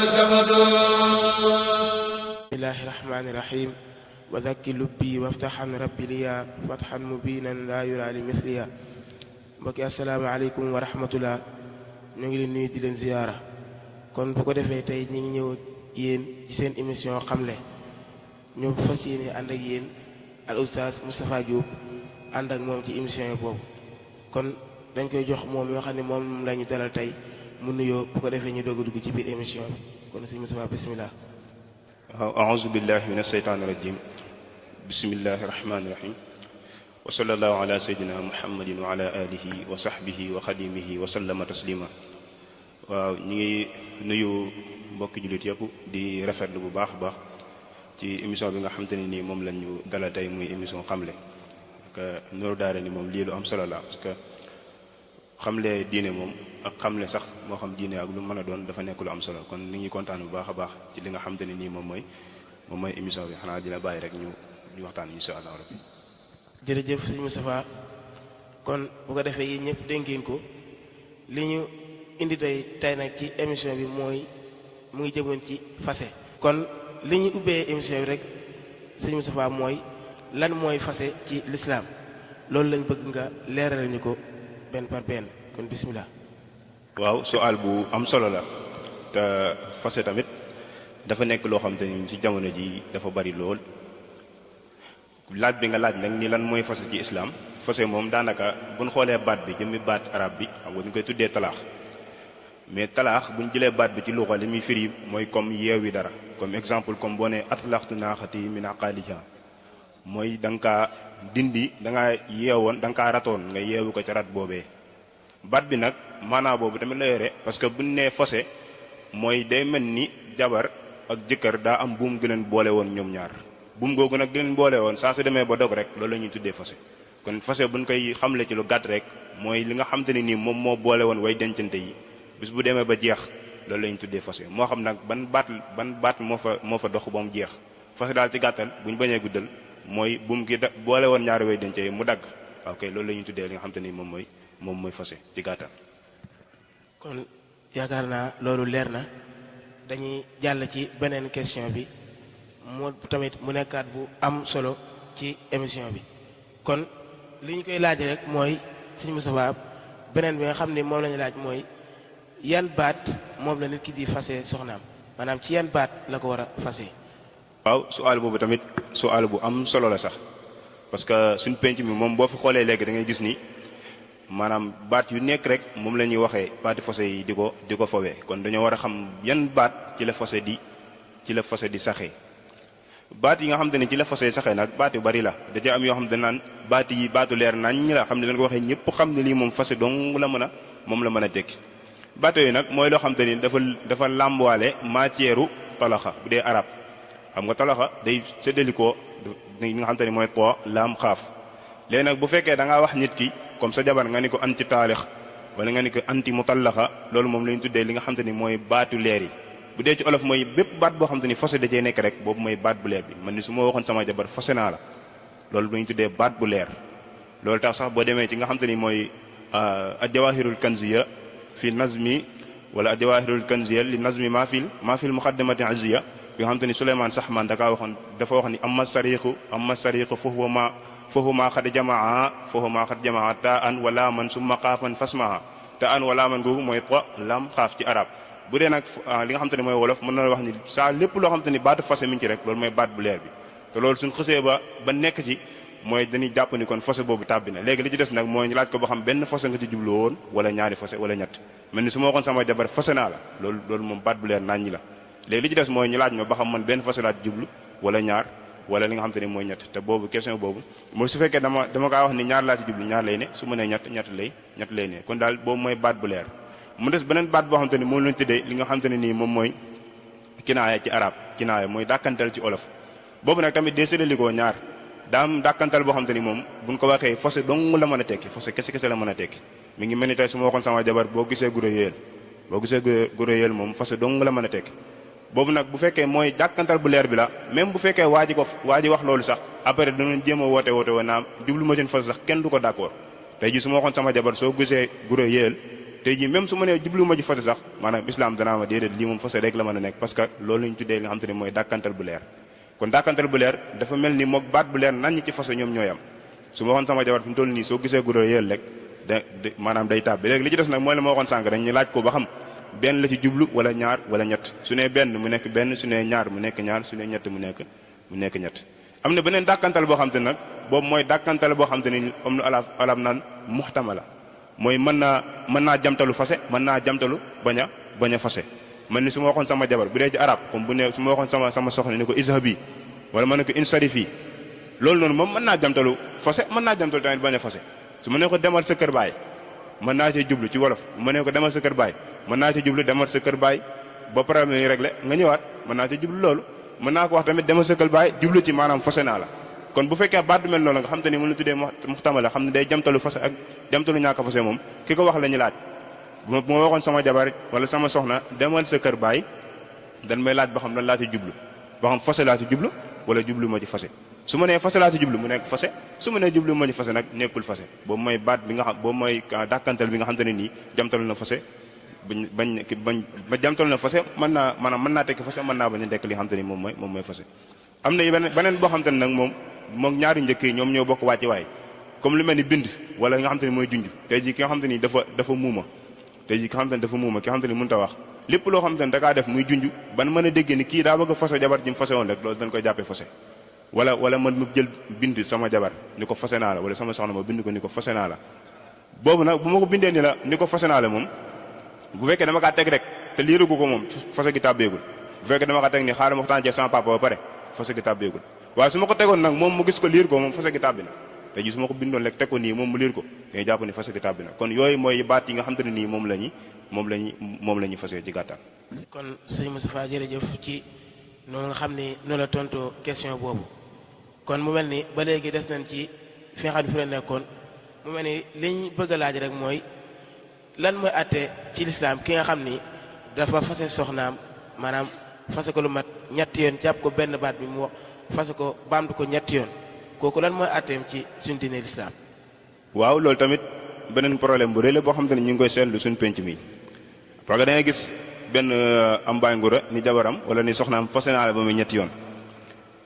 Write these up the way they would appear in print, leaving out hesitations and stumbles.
الكبد بسم الله الرحمن الرحيم وذكي لبي وافتحا ربي ليا فتحا مبينا لا يرى لمثليا mbokki asalaamaaleykum wa rahmatullah ñu ngi leen nuyu di leen ziyaara kon bu ko defee tey ñi ngi ñëw yéen ci seen émission xamle ñu fas yéene ànd ak yéen al oustaz Moustapha Diop ànd ak moom ci émission yi boobu kon dañ koy jox moom yoo xam ne moom la ñu dalal tey mu nuyoo bu ko defee ñu doog a dugg ci biir émission bi kon sëñ Moustapha bismillah a'uuzu billahi mina shaytaani rajim bismillahi rahmaani rahim wa sallallahu ala sayyidina muhammadin wa ala alihi wa sahbihi wa xadimihi wa sallama taslima waaw ñi ngi nuyu mbokki jullit yëpp di rafetlu bu baax a baax ci émission bi nga xamante ne nii moom lañ ñu dalal tey muy émission xamle que Nourou Darayni moom lii lu am solo la parce que xamle diine moom ak xamle sax moo xam diine ak lu mën a doon dafa nekk lu am solo kon ni ngi kontaan bu baax a baax ci li nga xamante ne nii moom mooy émission bi xanaa dina bàyyi rek ñu waxtaan insha allah rabbi. jërëjëf sëñ Moustapha kon bu ko defee yéen ñëpp dégg ngeen ko li ñu indi tey nag ci émission bi mooy mu ngi jëmoon ci fase kon li ñu ubbee émission bi rek sëñ Moustapha mooy lan mooy fase ci lislaam loolu lañ bëgg nga leeral ñu ko benn par benn kon bismillah. waaw su'aal bu am solo la te fase tamit dafa nekk loo xam te ni ci jamono ji dafa bari lool laaj bi nga laaj nag ni lan mooy fase ci islam fase moom daanaka buñ xoolee baat bi jëmmi baat arab bi xam nga ñu koy tuddee talaax mais talaax buñ jëlee baat bi ci luxa li muy firi mooy comme yeewi dara comme exemple comme boo ne atlaxtu naaxati min aqaliha mooy da nga kaa dindi da nga yeewoon da nga kaa ratoon nga yeewu ko ca rat boobee baat bi nag maanaa boobu tamit la yore parce que buñ nee fase mooy day mel ni jabar ak jëkkër daa am buum gi leen boole woon ñoom ñaar buum googu nag gi leen boole woon saa su demee ba dog rek loolu la ñuy tuddee fase kon fase buñ koy xamle ci lu gàtt rek mooy li nga xamante ne nii moom moo boole woon way dencante yi bis bu demee ba jeex loolu la ñuy tuddee fase moo xam nag ban baat moo fa dox ba mu jeex fase daal ci gàttal bu ñu bañee guddal mooy buum gi boole woon ñaari way dencante yi mu dagg ok loolu la ñuy tuddee li nga xamante ni moom mooy fase ci gàttal. kon yaakaar naa loolu leer na dañuy jàll ci beneen question bi moo tamit mu nekkaat bu am solo ci émission bi kon li ñu koy laaj rek mooy sëñ Moustapha beneen bi nga xam ne moom la ñu laaj mooy yan baat moom la nit ki di fase soxnaam maanaam ci yan baat la ko war a fase. waaw su'aal boobu tamit su'aal bu am solo la sax parce que suñ penc mi moom boo fi xoolee léegi da ngay gis ni maanaam baat yu nekk rek moom la ñuy waxee baati fase yi di ko fowee kon dañoo war a xam yan baat ci la fase di saxee baat yi nga xam te ne ci la fase saxee nag baat yu bari la da cee am yoo xam ne naan baat yi baatu leer nañ la xam ne dañ ko waxee ñëpp xam ne lii moom fase dong la mën a tekki baat yooyu nag mooy loo xam te ni dafa làmbuwaale matière talaxa bu dee arab xam nga talaxa day séddalikoo li nga xam te ni mooy to laam xaaf léegi nag bu fekkee da ngaa wax nit ki comme sa jabar nga ni ko anti taalix wala nga ni ko anti mutallaxa loolu moom la ñu tuddee li nga xam te ni mooy baatu leer yi bu dee ci olof mooy bépp baat boo xam te ni fase da cee nekk rek boobu mooy baat bu leer bi man ni su ma waxoon sama jabar fase naa la loolu la ñu tuddee baat bu leer loolu tax sax boo demee ci nga xam te ni mooy ad-jawahirul kanziya fi nazmi wala ad-jawahirul kanziya li nazmi maa fil muqaddimati azziya bi nga xam te ni Souleymane Saxman dafa wax ni amma sariqu foofu maa xad jamaa taa an wala man summa xaafan fasmaha taa an wala man googu mooy to lam xaaf ci arab bu dee nag li nga xam te ne mooy wolof mën na wax ni saa lépp loo xam te ni baatu fase mi ngi ci rek loolu mooy baat bu leer bi te loolu suñ xësee ba nekk ci mooy dañuy jàpp ni kon fase boobu tàbbi na léegi li ci des nag mooy ñu laaj ko ba xam benn fase nga ci jublu woon wala ñaari fase wala ñett mel ni su ma waxoon sama jabar fase naa la loolu moom baat bu leer nañ ñi la léegi li ci des mooy ñu laaj ma ba xam man benn fase laa ci jublu wala ñaar wala li nga xam te ne mooy ñett te boobu question boobu mooy su fekkee dama kaa wax ni ñaar laa ci jublu ñaar lay ne su ma nee ñett lay ne kon daal boobu mooy baat bu leer mu des beneen baat boo xam te ne moom lañu tuddee li nga xam te ne nii moom mooy kinaaya ci arab kinaaya mooy dàkkantal ci olof boobu nag tamit dee séddalikoo ñaar daa am dàkkantal boo xam te ni moom buñ ko waxee fase dong la mën a tekki fase kese la mën a tekki mi ngi mel ni tey su ma waxoon sama jabar boo gisee guro yéel moom fase dong la mën a tekki boobu nag bu fekkee mooy dàkkantal bu leer bi la même bu fekkee waa ji wax loolu sax après danañ jéem a woote wa naam jublu ma seen fase sax kenn du ko d'accord tey ji su ma waxoon sama jabar soo gisee guro yéel tey jii même su ma nee jubluwuma ci fase sax maanaam islam danaa ma déedéet lii moom fase rek la mën a nekk parce que loolu lañu tuddee li nga xam te ne mooy dàkkantal bu leer kon dàkkantal bu leer dafa mel ni mook baat bu leer nan ñi ci fase ñoom ñooy am su ma waxoon sama jabar fi mu toll nii soo gisee guddo yéel rek maanaam day tàbbi léegi li ci des nag mooy la ma waxoon sànq dañ ñu laaj ko ba xam benn la ci jublu wala ñaar wala ñett su nee benn mu nekk benn su nee ñaar mu nekk ñaar su nee ñett mu nekk ñett am na beneen dàkkantal boo xam te nag boobu mooy dàkkantal boo xam te ni am na alab naan muxtamala mooy mën naa jamtalu fase mën naa jamtalu bañ a fase man ni su ma waxoon sama jabar bu dee ci arab comme bu ne su ma waxoon sama soxna ni ko izhabi wala ma ne ko insarifi loolu noonu moom mën naa jamtalu fase mën naa jamtalu tamit bañ a fase su ma ne ko demal sa kër baay mën naa cee jublu ci wolof bu ma ne ko demal sa kër baay mën naa cee jublu demal sa kër baay ba problème yi réglé nga ñëwaat mën naa cee jublu loolu mën naa ko wax tamit demal sa kër baay jublu ci maanaam fase naa la kon bu fekkee baat du mel noonu nga xam te ni mën na tuddee muxtamala xam ne day jamtalu fase ak jamtalu ñàkk fase moom ki ko wax la ñu laaj bu ma waxoon sama jabar wala sama soxna demal sa kër baay dan may laaj ba xam lan laa ci jublu ba xam fase laa ci jublu wala jublu ma ci fase su ma nee fase laa ci jublu mu nekk fase su ma nee jublu ma ci fase nag nekkul fase boobu mooy baat bi nga xam boobu mooy dàkkantal bi nga xam te ne nii jamtalu na fase ba jamtalu na fase mën naa tekki fase mën naa bañ a dekk li nga xam te ni moom mooy fase am na beneen boo xam te ne nag moom ñaari njëkk yi ñoom ñoo bokk wàcci waay comme lu mel ni bind wala nga xam te ni mooy junj tey jii ki nga xam te ni dafa muuma tey jii ki nga xam te ni dafa muuma ki nga xam te ni mënut a wax lépp loo xam te ni da kaa def muy junj ban mën a déggee ni kii daa bëgg a fase jabar ji mu fase woon rek loolu dañ koy jàppee fase wala man mu jël bind sama jabar ni ko fase naa la wala sama soxna ma bind ko ni ko fase naa la boobu nag bu ma ko bindee ni la ni ko fase naa la moom bu fekkee dama kaa teg rek te liiragu ko moom fase gi tàbbeegul bu fekkee dama kaa teg ni xaaral ma waxtaan ci sama papa ba pare fase gi tàbbeegul waaye su ma ko tegoon nag moom mu gis ko liir ko moom fase gi tàbbi na te ji su ma ko bindoon rek teg ko nii moom mu liir ko dañuy jàpp ni fase gi tàbbi na kon yooyu mooy baat yi nga xam te ne nii moom la ñuy fase ci gàttal. kon sëñ Moustapha jërëjëf ci noonu nga xam ni noonu la tontoo question boobu kon mu mel ni ba léegi des nañ ci fi nga xam ne fi la nekkoon mu mel ni li ñu bëgg a laaj rek mooy lan mooy àtte ci lislaam ki nga xam ni dafa fase soxnaam maanaam fase ko lu mat ñetti yoon jàpp ko benn baat bi mu wax fase ko baamtu ko ñetti yoon kooku lan mooy àtteem ci suñu diine lislaam. waaw loolu tamit beneen problème bu rëy la boo xam te ne ñu ngi koy seetlu suñu penc mi parce que da ngay gis benn am baay ngura ni jabaram wala ni soxnaam fase naa la ba muy ñetti yoon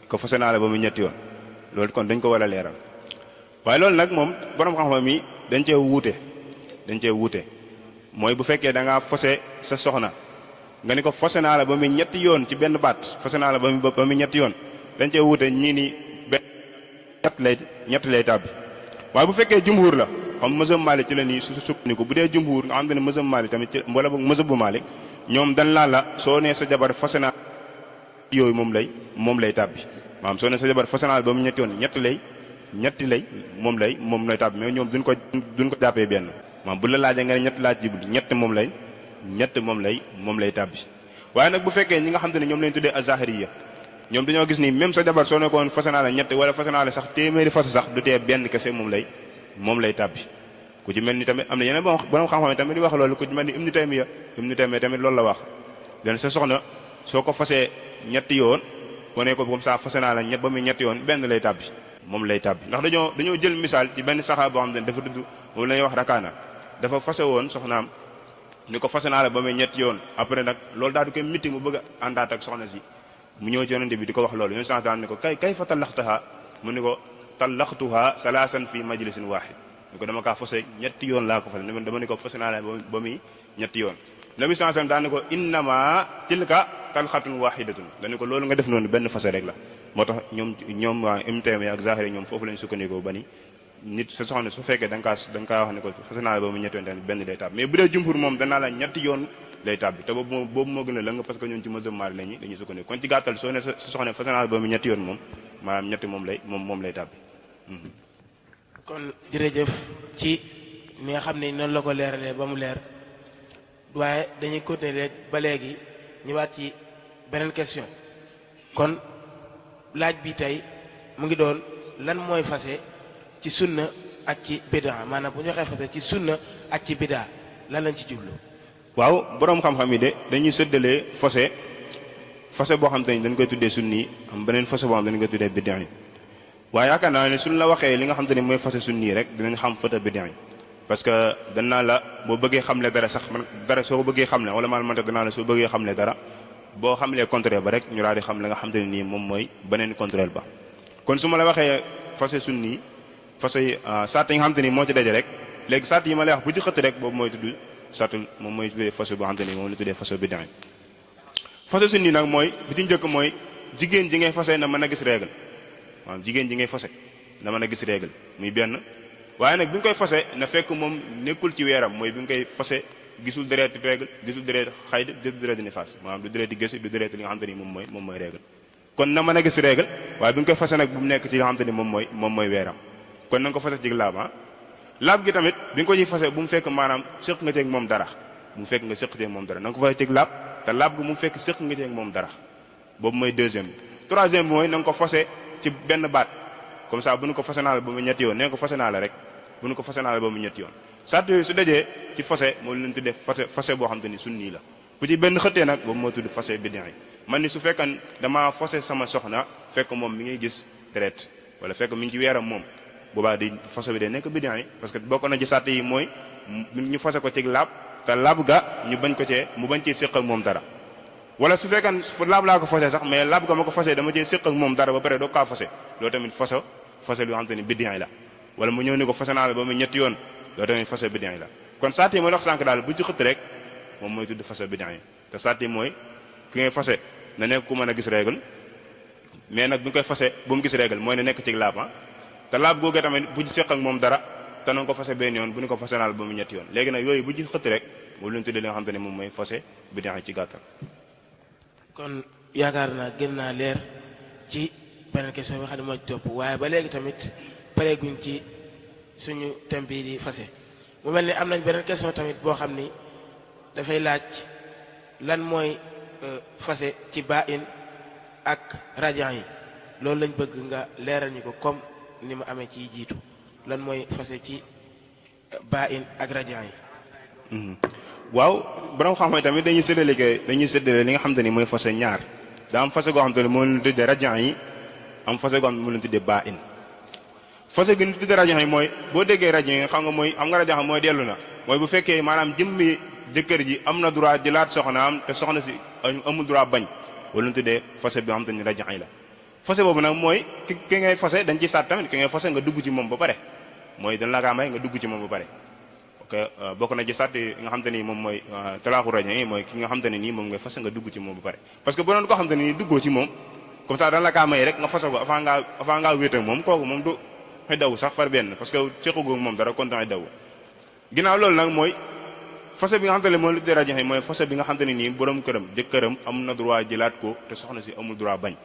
ko fase naa la ba muy ñetti yoon loolu kon dañ ko war a leeral waaye loolu nag moom borom xam-xam mi dañ cee wuute mooy bu fekkee da ngaa fase sa soxna nga ni ko fase naa la ba muy ñetti yoon ci benn baat fase naa la ba muy ñetti yoon dañ cee wuute ñii ni benn ñett lay tàbbi waaye bu fekkee jumhur la xam mazhab Maalik ci la nii su sukkandiku bu dee jumhur nga xam ne mazhab Maalik tamit ci wala boog mazhab bu Maalik ñoom dañ laan la soo nee sa jabar fase naa yooyu moom lay tàbbi maanaam soo nee sa jabar fase naa la ba mu ñetti yoon ñetti lay moom lay tàbbi mais ñoom duñ ko jàppee benn maanaam bu la laajee nga ne ñett laaj jibli ñett moom lay tàbbi waaye nag bu fekkee ñi nga xam te ne ñoom lañ tuddee azahiriya ñoom dañoo gis ni même sa jabar soo nekkoon fase naa la ñett wala fase naa la sax téeméeri fase sax du tee benn kese moom lay tàbbi ku ci mel ni tamit am na yeneen borom xam-xam tamit di wax loolu ku ci mel ni Ibnu Taymiya tamit loolu la wax len sa soxna soo ko fasee ñetti yoon wane ko comme ça fase naa la ba muy ñetti yoon benn lay tàbbi moom lay tàbbi ndax dañoo jël misaal ci benn saxaaba boo xam ne dafa dudd moom la ñuy wax Rakaana dafa fase woon soxnaam ni ko fase naa la ba muy ñetti yoon après nag loolu daal di koy mitti mu bëgg a àndaat ak soxna si mu ñëw ci yonente bi di ko wax loolu yoon santaan ni ko kay fa tallaxtaha mu ni ko tallaxtuha salaasan fi majlisin waaxid ni ko dama kaa fase ñetti yoon laa ko fase dama ni ko fase naa la ba muy ñetti yoon nabi santaan daan ni ko innama tilka talxatun waaxidatun dañu ko loolu nga def noonu benn fase rek la moo tax ñoom waa Ibnu Taymiyya ak Zahiri ñoom foofu lañu sukkandikoo ba ni nit sa soxna su fekkee da nga kaa wax ni ko fase naa la ba muy ñetti yoon tamit benn lay tàbb mais bu dee jumhur moom danaa la ñetti yoon lay tàbbi te boobu moo gën a lëng parce que ñun ci mazhab Maalik dañuy sukkandiku kon ci gàttal soo ne sa soxna fase naa la ba muy ñetti yoon moom maanaam ñetti moom lay tàbbi. kon jërëjëf ci ni nga xam ne noonu la ko leeralee ba mu leer waaye dañuy continuer ba léegi ñëwaat ci beneen question kon laaj bi tey mu ngi doon lan mooy fase ci sunna ak ci bidaa maanaam bu ñu waxee fase ci sunna ak ci bidaa lan lañ ci jublu. waaw boroom xam-xam yi de dañuy séddalee fase boo xam te ni dañ koy tuddee sunni am beneen fase boo xam dañ koy tuddee bidaa yi waaye yaakaar naa ne suñ la waxee li nga xam te ne mooy fase sunni rek dinañ xam fata bidaa yi parce que danaa la boo bëggee xamle dara sax man dara soo ko bëggee xamle wala man danaa la soo bëggee xamle dara boo xamlee contraire ba rek ñu daal di xam la nga xam te ne nii moom mooy beneen contraire ba. kon su ma la waxee fase sunni fase sart yi nga xam te ni moo ci daje rek léegi sart yi ma lay wax bu ci xëtt rek boobu mooy tudd sartul moom mooy tuddee fase boo xam te ni moom la tuddee fase bid'a. fase sunni nag mooy bi ci njëkk mooy jigéen ji ngay fase na mën a gis règle maanaam jigéen ji ngay fase na mën a gis règle muy benn. waaye nag bi nga koy fase na fekk moom nekkul ci weeram mooy bi nga koy fase gisul deret règle gisul deret xayd gisul deret nifaas maanaam du deret gëstu du deret li nga xam te ni moom mooy règle. kon na mën a gis règle waaye bi nga koy fase nag bu mu nekk ci li nga xam te ni moom mooy weeram kon na nga ko fase ci laab laab gi tamit bi nga ko ciy fase bu mu fekk maanaam sëq nga ceeg moom dara bu mu fekk nga sëq ceeg moom dara na nga ko fase ci laab te laab gi mu fekk sëq nga ceeg moom dara boobu mooy deuxième bi. troisième bi mooy na nga ko fase ci benn baat comme ça bu nu ko fase naa la ba mu ñetti yoon nee ko fase naa la rek bu nu ko fase naa la ba mu ñetti yoon sart yooyu su dajee ci fase moo leen tuddee fase boo xam te ni sunni la bu ci benn xëttee nag boobu moo tudd fase bid'a. man ni su fekkan damaa fase sama soxna fekk moom mi ngi gis deret wala fekk mi ngi ci weeram moom boobaa di fase bi day nekk bid'a parce que bokk na ci sart yi mooy ñu fase ko ci laab te laab ga ñu bañ ko cee mu bañ cee séq ak moom dara wala su fekkan fu laab laa ko fase sax mais laab ga ma ko fase dama cee séq ak moom dara ba pare doo kaa fase loolu tamit fase lu xam te ni bid'a la wala mu ñëw ni ko fase naa la ba mu ñetti yoon loolu tamit fase bid'a la kon sart yi mooy wax sànq daal bu ci xëtt rek moom mooy tudd fase bid'a te sart yi mooy ki ngay fase na nekk ku mën a gis règle mais nag bu ñu koy fase bu mu gis règle mooy na nekk ci laab te laab googee tamit bu ci séq ak moom dara te na nga ko fase benn yoon bu ñu ko fase naa la ba mu ñetti yoon léegi nag yooyu bu ci xëtt rek moom lu ñu tuddee li nga xam te ne moom mooy fase bid'a ci gàttal. kon yaakaar naa gën naa leer ci beneen question bi xam ne moo ci topp waaye ba léegi tamit pareeguñ ci suñu thème bi di fase mu mel ni am nañ beneen question tamit boo xam ni dafay laaj lan mooy fase ci baa-in ak rajan yi loolu lañ bëgg nga leeral ñu ko comme ni ma amee ci jiitu lan mooy fase ci baa-in ak rajan yi. waaw borom xam-xam tamit dañuy séddale li nga xam te ni mooy fase ñaar daa am fase goo xam te ne moo leen tuddee rajan yi am fase goo xam ne moo leen tuddee baa-in. fase gi ñu tuddee rajan yi mooy boo déggee rajan yi xam nga rajan yi mooy dellu na mooy bu fekkee maanaam jëmmi jëkkër ji am na droit jëlaat soxnaam te soxna si amul droit bañ wala ñu tuddee fase bi nga xam te ni rajan yi la. fase boobu nag mooy ki ngay fase dañ ci saat tamit ki ngay fase nga dugg ci moom ba pare mooy dañ la kaa may nga dugg ci moom ba pare ok bokk na ci saat yi nga xam te ni moom mooy talaaxu rajan yi mooy ki nga xam te ne nii moom ngay fase nga dugg ci moom ba pare parce que bu doon ko xam te ne nii duggoo ci moom comme ça dañ la kaa may rek nga fase ko avant ngaa wéet ak moom kooku moom du xëy daw sax far benn parce que sequgoo moom dara kon xëy daw ginnaaw loolu nag mooy fase bi nga xam te ne mooy lu tuddee rajan yi mooy fase bi nga xam te ne nii borom këram jëkkëram am na droit jëlaat ko te soxna si amul droit bañ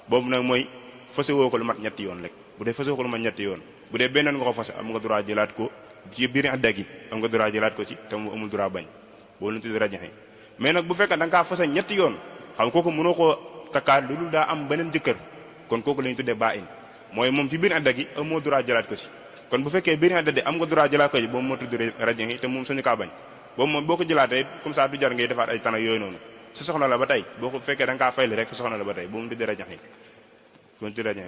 boobu nag mooy fase woo ko lu mat ñetti yoon rek bu dee fase woo ko lu mat ñetti yoon bu dee benn nga ko fase am nga droit jëlaat ko ci biir adda gi am nga droit jëlaat ko ci te mu amul droit bañ boobu la ñu tuddee rajan yi mais nag bu fekkee da nga kaa fase ñetti yoon xam kooku mënoo koo takkaat lu dul daa am beneen jëkkër kon kooku la ñu tuddee baa-in mooy moom ci biir adda gi amoo droit jëlaat ko ci kon bu fekkee biir adda gi am nga droit jëlaat ko ci boobu moo tuddee rajan yi te moom suñu kaa bañ boobu moom boo ko jëlaatee comme ça du jar ngay defaat ay tànn yooyu noonu sa soxna la ba tey boo ko fekkee da nga kaa fayli rek sa soxna la ba tey boobu mu tuddee rajan yi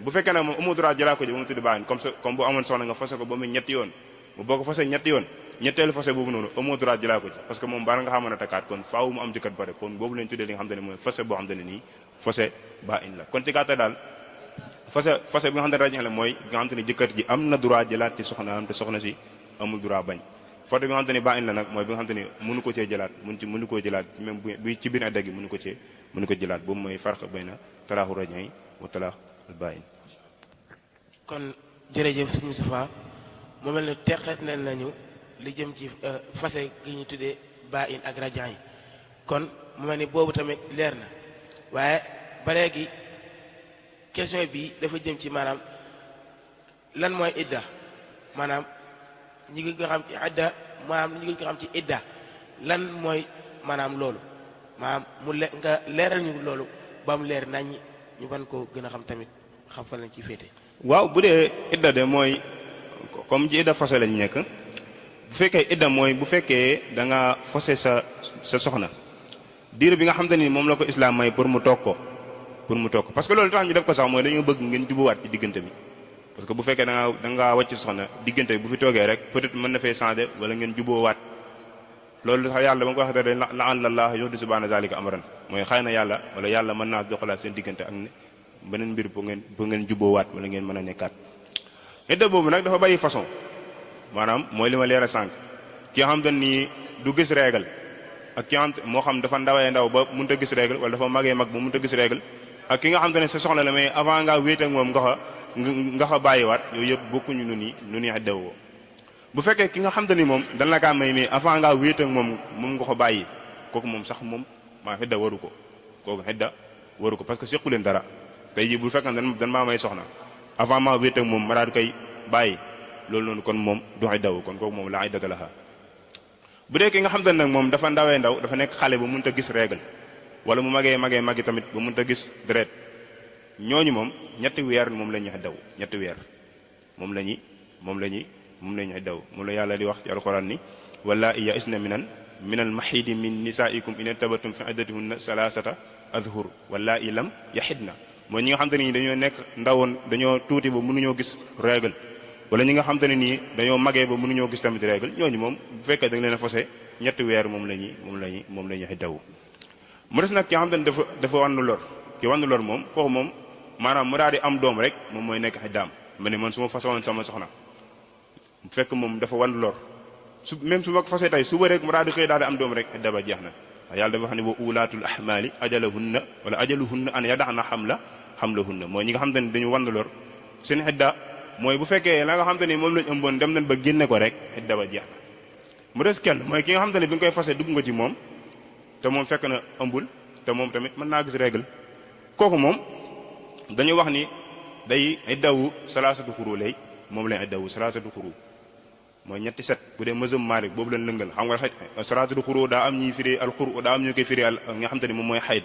bu fekkee nag moom amoo droit jëlaat ko ci ba mu tudd baa-in comme bu amoon soxna nga fase ko ba mu ñetti yoon boo ko fase ñetti yoon ñetteelu fase boobu noonu amoo droit jëlaat ko ci parce que moom bala nga xam mën a takkaat kon faaw mu am jëkkat ba rek kon boobu lañ tuddee li nga xam te ne mooy fase boo xam te ne nii fase baa-in la kon ci gàttal daal fase bi nga xam ne rajan la mooy nga xam te ne jëkkër ji am na droit jëlaat ci soxnaam te soxna si amul droit bañ fase bi nga xam te ne baa-in la nag mooy bi nga xam te ne mënu ko cee jëlaat mënu koo jëlaat même bu ci biir adda gi mënu ko jëlaat boobu mooy farq bayna talaaxu rajan yi wa talaax al baa-in. kon jërëjëf sëñ Moustapha mu mel ne teqet nañu li jëm ci fase gi ñu tuddee baa-in ak rajan yi kon mu mel ni boobu tamit leer na waaye ba léegi question bi dafa jëm ci maanaam lan mooy idda maanaam ñi ngi nga xam ci idda maanaam ñi ngi nga xam ci idda lan mooy maanaam loolu maanaam nga leeral ñu loolu ba mu leer nañ ñu ban koo gën a xam tamit xam fa lañ ci féete. waaw bu dee idda de mooy comme ci idda fase lañ nekk bu fekkee idda mooy bu fekkee da nga fase sa soxna diir bi nga xam te ni moom la ko islam may pour mu toog ko parce que loolu tax ñu def ko sax mooy dañoo bëgg ngeen jubuwaat ci diggante bi parce que bu fekkee da ngaa wàcc soxna diggante bu fi toogee rek peut-être mën na fee changer wala ngeen juboowaat loolu sax yàlla ba nga ko waxee dañ la an la yuhdithu ba'da zalika amran mooy xëy na yàlla wala yàlla mën naa doxalaat seen diggante ak ne beneen mbir bu ngeen juboowaat wala ngeen mën a nekkaat. idda boobu nag dafa bari façon maanaam mooy li ma leeral sànq ki nga xam te nii du gis règle ak ki nga xam moo xam dafa ndawee ndaw ba mënut a gis règle wala dafa magee mag ba mënut a gis règle ak ki nga xam te ne sa soxla la mais avant ngaa wéet ak moom nga xa bàyyiwaat yooyu yëpp bokkuñu nu ni idda woo bu fekkee ki nga xam te ni moom dan la kaa may mais avant ngaa wéet ak moom nga ko bàyyi kooku moom sax moom maa idda waru ko kooku idda waru ko parce que sequ leen dara tey jii bu fekkee dan maa may soxna avant maa wéet ak moom ma daal di koy bàyyi loolu noonu kon moom du idda wu kon kooku moom la iddata laha bu dee ki nga xam te ne nag moom dafa ndawee ndaw dafa nekk xale ba mënut a gis règle wala mu magi tamit ba mënut a gis deret ñooñu moom ñetti weer moom la ñuy iddaw ñetti weer moom la ñuy iddaw moom la yàlla di wax ci alxuraan ni wallaahi ya'isna minal mahiidi min nisaa'ikum in irtabtum fi iddatihinna salaasata adhur wallaahi lam yahidna mooy ñi nga xam te ne nii dañoo nekk ndawoon dañoo tuuti ba mënuñoo gis règle wala ñi nga xam te ne nii dañoo magee ba mënuñoo gis tamit règle ñooñu moom bu fekkee da nga leen a fase ñetti weer moom la ñuy iddaw mu des nag ki nga xam te ne dafa wànnu lor ki wànnu lor moom kooku moom maanaam mu daal di am doom rek moom mooy nekk iddaam ma ne man su ma fasoon sama soxna bu fekk moom dafa wànnu lor même su ma ko fasee tey suba rek mu daal di xëy daal di am doom rek idda ba jeex na waaye yàlla dafa wax ne wa ulaatul ahmaali ajaluhunna an yada'na hamlahunna mooy ñi nga xam te ne dañu wànnu lor seen idda mooy bu fekkee la nga xam te ni moom lañ ëmboon dem nañ ba génne ko rek idda ba jeex na mu des kenn mooy ki nga xam te ne bi nga koy fase dugg nga ci moom te moom fekk na ëmbul te moom tamit mën naa gis règle kooku moom dañu wax ni day iddawu salaasatu xuru lay moom lañ iddawu salaasatu xuru mooy ñetti set bu dee mësëm Maalik boobu lañ lëngal xam nga salaasatu xuru daa am ñuy firi al xuru daa am ñu koy firi nga xam te ni moom mooy xayd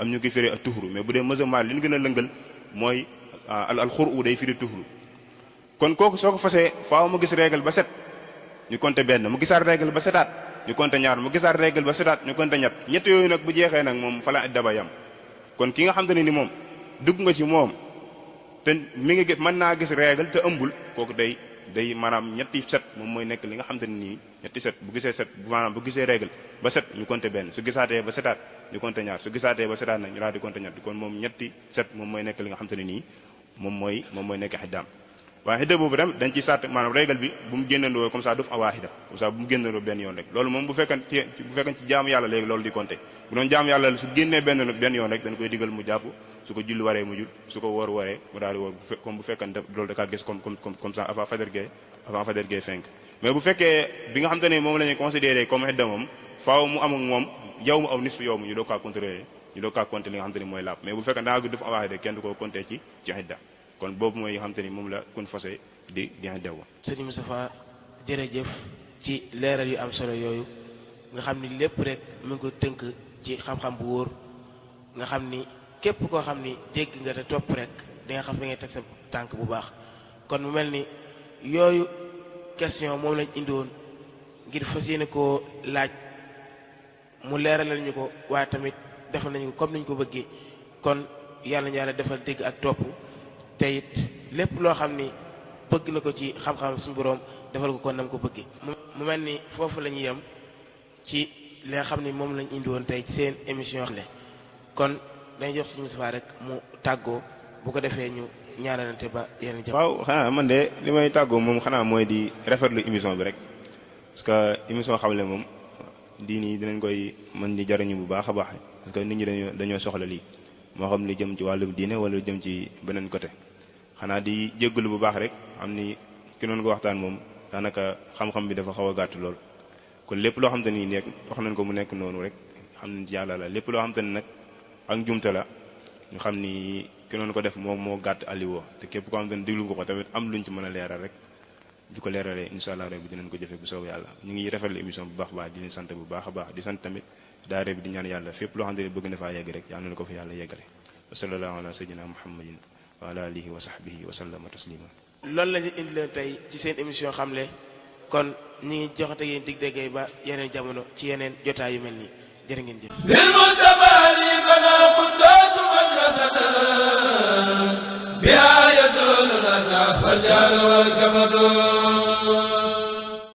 am ñu koy firi al tuhru mais bu dee mësëm Maalik li ñu gën a lëngal mooy al xuru day firi tuhru kon kooku soo ko fasee faaw mu gis règle ba set ñu compter benn mu gisaat règle ba setaat ñu compter ñaar mu gisaat règle ba setaat ñu compter ñett yooyu nag bu jeexee nag moom fa la idda ba yam kon ki nga xam te ne ni moom dugg nga ci moom te mi ngi gis mën naa gis règle te ëmbul kooku day maanaam ñetti set moom mooy nekk li nga xam te ne nii ñetti set bu gisee set maanaam bu gisee règle ba set ñu compter benn su gisaatee ba setaat ñu compter ñaar su gisaatee ba setaat nag ñu daal di compter ñett kon moom ñetti set moom mooy nekk li nga xam te ne nii moom mooy nekk iddaam waaye idda boobu tam dañ ci sàtt maanaam règle bi bu mu génnandoo comme ça du fa waahida comme ça bu mu génnandoo benn yoon rek loolu moom bu fekkan ci jaamu yàlla léegi loolu di compter bu doon jaamu yàlla su génnee benn yoon rek dañ koy digal mu jàpp su ko julli waree mu jul su ko woor waree mu daal di woor comme bu fekkan loolu da kaa gis comme ça avant fajar gee fenk mais bu fekkee bi nga xam te ne moom la ñuy considéré comme idda moom faaw mu am ak moom yow mu aw nisfu yow mu ñu doog kaa contrôler ñu doog kaa compter li nga xam te ne mooy laab mais bu fekkan da nga def waahida kenn du ko compter ci idda kon boobu mooy xam te ni moom la kun fase di iddaw. sëñ Moustapha jërëjëf ci leeral yu am solo yooyu nga xam ni lépp rek mu ngi ko tënk ci xam-xam bu wóor nga xam ni képp koo xam ni dégg nga te topp rek di nga xam fi ngay teg sa tànk bu baax kon mu mel ni yooyu question moom lañ indiwoon ngir fas yéene koo laaj mu leeralal ñu ko waaye tamit defal nañu ko comme niñ ko bëggee kon yàlla na yàlla defal dégg ak topp te it lépp loo xam ni bëgg na ko ci xam-xam suñu boroom defal ko kon nam ko bëggee mu mel ni foofu la ñuy yem ci li nga xam ni moom lañ indi woon tey ci seen émission le kon dañuy jox suñu Moustapha rek mu tàggoo bu ko defee ñu ñaanalante ba yenn jàmm. waaw xanaa man de li may tàggoo moom xanaa mooy di rafetlu émission bi rek parce que émission xamle moom nii dinañ koy mën di jariñu bu baax a baax parce que nit ñi dañoo soxla lii moo xam li jëm ci wàllu diine wala jëm ci beneen côté xanaa di jéggalu bu baax rek am ni ki noonu ko waxtaan moom daanaka xam-xam bi dafa xaw a gàtt lool kon lépp loo xam te ni nekk wax nañ ko mu nekk noonu rek xam nañ ci yàlla la lépp loo xam te ne nag ak njumte la ñu xam ni ki noonu ko def moom moo gàtt aliwoo te képp koo xam te ne déglu nga ko tamit am luñ ci mën a leeral rek di ko leeralee incha allah rek bi dinañ ko jëfe bu soob yàlla ñu ngi rafetlu émission bu baax di leen sant bu baax a baax di sant tamit daare bi di ñaan yàlla fépp loo xam ne bëgg na faa yegg rek yàlla na ko fa yàlla yeggale wa sallallahu ala sayyidina muhammadin wa ala alihi wa sahbihi wa sallama taslima loolu la ñu indi leen tey ci seen émission xamle kon ñi ngi joxate yéen dig déggee ba yeneen jamono ci yeneen jotaay yu mel nii jërë ngeen jëf bil mustafa li banal quddus madrasatan biha yazulu nazafal الكبد